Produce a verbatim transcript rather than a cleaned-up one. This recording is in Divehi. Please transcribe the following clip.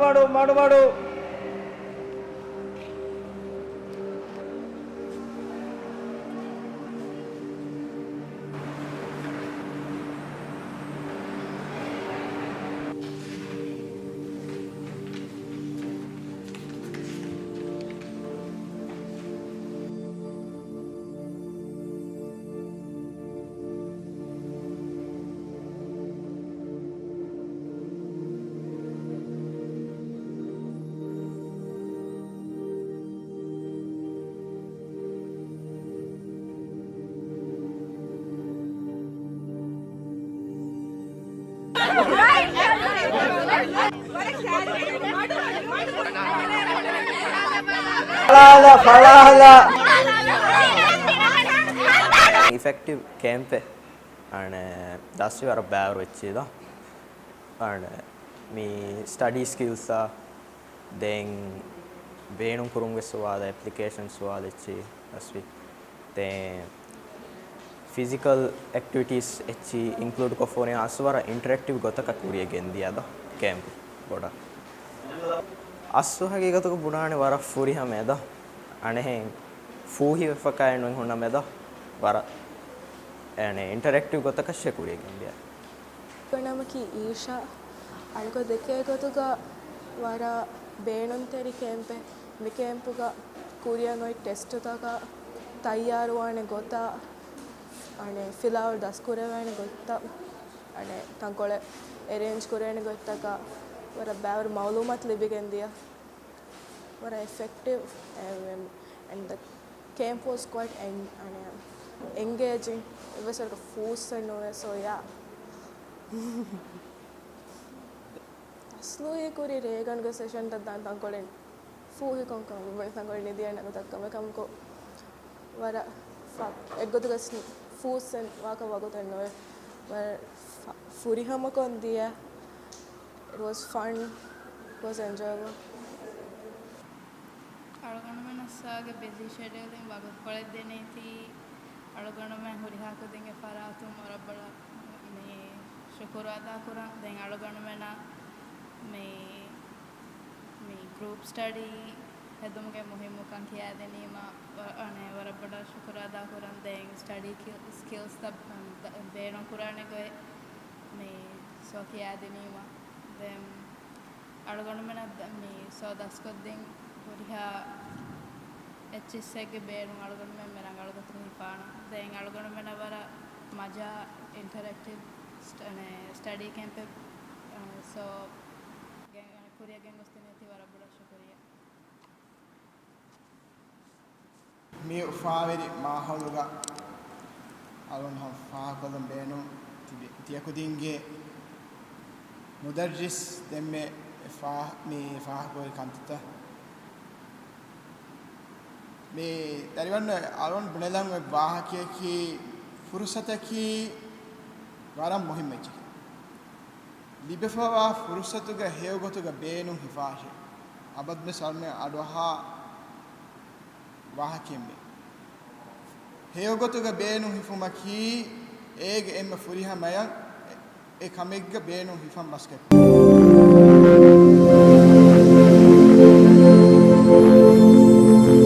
މަޑު، މަޑު، މަޑު. ފަޅާލާ، ފަޅާލާ. އިފެކްޓިވް ކެމްޕެއް އަނެ ދަސްވި ވަރަށް ބާރު އެއްޗިދޯ. އަނެ މި ސްޓަޑީ ސްކިލްސްއާ ދެން ބޭނުން ކުރުން ވެސް ސުވާލު، އެޕްލިކޭޝަން ސުވާލު އެއްޗި ދަސްވި. ދެން ފިޒިކަލް އެކްޓިވިޓީސް އެއްޗި އިންކްލޫޑް ކޮށްފަ ހުރި އަސް ވަރަށް އިންޓަރެކްޓިވް ގޮތަކަށް ކުރިއަށް ގެންދިޔަ ދޯ ކެމްޕް ބޮޑަށް. އަސް ހަގީގަތުގަ ބުނާނެ ވަރަށް ފުރިހަމަ އެ ދޯ. އަނެހެން ފޫހިވެފަކާއެއް ނުހުންނަމެދޯ ވަރަށް އެނެ އިންޓަރެކްޓިވް ގޮތަކަށް ކުރިއަށް ގެންދިޔަ. ނަމަކީ އީޝާ. އަޅުގަ ދެކޭ ގޮތުގަ ވަރަށް ބޭނުންތެރި ކޭމްޕެއް. މި ކޭމްޕުގަ ކުރިއަށް އޮތް ޓެސްޓުތަކަށް ތައްޔާރުވާނެ ގޮތާ، އަނެ ފިލާވަޅު ދަސްކުރެވޭނެ ގޮތްތައް، އަނެ ތަންކޮޅެއް އެރޭންޖް ކުރޭނެ ގޮތްތަކަށް ވަރަށް ބާރު މައުލޫމާތު ލިބިގެން ދިޔަ. ވަރަށް އެފެކްޓިވް، and the camp was quite en-، އަނެ، engaging. އެއްވެސް ވަރަކަށް ފޫއްސެއް ނުވެ، so yeah. އަސްލު އެ ކުރި ރޭގަނޑުގެ ސެޝަންތައް ދާން ތަންކޮޅެއް ފޫހިކޮން ކަމަށް ވެ ތަންކޮޅެއް ނިދިޔަ ނަގުތައް ކަމެއް ކަމަކު، ވަރަށް ފަ-، އެއްގޮތުގަސް ފޫއްސެން ވާކަށް ވަގުތެއް ނުވެ. ވަރަށް ފަ-، ފުރިހަމަކޮށް ދިޔަ. It was fun. It was enjoyable. އަޅުގަނޑުމެން އަސްވާގެ ބިޒީ ޝެޑިއުލިން ވަގުތުކޮޅެއް ދެނީތީ، އަޅުގަނޑުމެން ހުރިހާ ކުދިންގެ ފަރާތުން ވަރަށް ބޮޑަށް މި ޝުކުރު އަދާކުރަން. ދެން އަޅުގަނޑުމެނަށް މި، މި ގްރޫޕް ސްޓަޑީ ހެދުމުގެ މުހިއްމުކަން ކިޔާދިނީމަ ވަ-، އަނެ ވަރަށް ބޮޑަށް ޝުކުރު އަދާކުރަން. ދެން ސްޓަޑީ ކި-، ސްކިލްސްތައް ބ-، ބޭނުންކުރާނެ ގޮތް މި ސޯ ކިޔާދިނީމަ. ދެން އަޅުގަނޑުމެނަށް ދ-، މި ސޯ ދަސްކޮށްދިން ހުރިހާ އެއްޗިއްސެއްގެ ބޭނުން އަޅުގަނޑުމެން މި ރަނގަޅު ގޮތުން ހިފާނަން. ދެން އަޅުގަނޑުމެނަށް ވަރަށް މަޖާ އިންޓަރެކްޓިވް ސްޓ-، އަނެ، ސްޓަޑީ ކެމްޕެއް، އަނެ، ސޯ ގެ-، ކުރިއަށް ގެންގޮސްދިނޭތީ ވަރަށް ބޮޑަށް ޝުކުރިއްޔާ. މި އުފާވެރި މާހައުލުގަ އަޅުން ހަމަ ފާހަގަކޮށްލަން ބޭނުން ތިބި-، ތިޔަކުދިންގެ މުދައްރިސް ދެންމެ ފާ-، މި ފާހަގަކުރި ކަންތައްތައް. މި ދަރިވަން އަޅުން ބުނެލަން އޮތް ވާހަކަޔަކީ ފުރުސަތަކީ ވަރަށް މުހިއްމު އެއްޗެކޭ. ލިބިފަވާ ފުރުސަތުގަ ހެޔޮގޮތުގަ ބޭނުން ހިފާށޭ. އަބަދުވެސް އަޅުމެން އަޑުއަހާ ވާހަކައެއްމެ. ހެޔޮގޮތުގަ ބޭނުން ހިފުމަކީ އޭގެ އެންމެ ފުރިހަމަޔަށް އެ ކަމެއްގަ ބޭނުން ހިފަން މަސައްކަތް.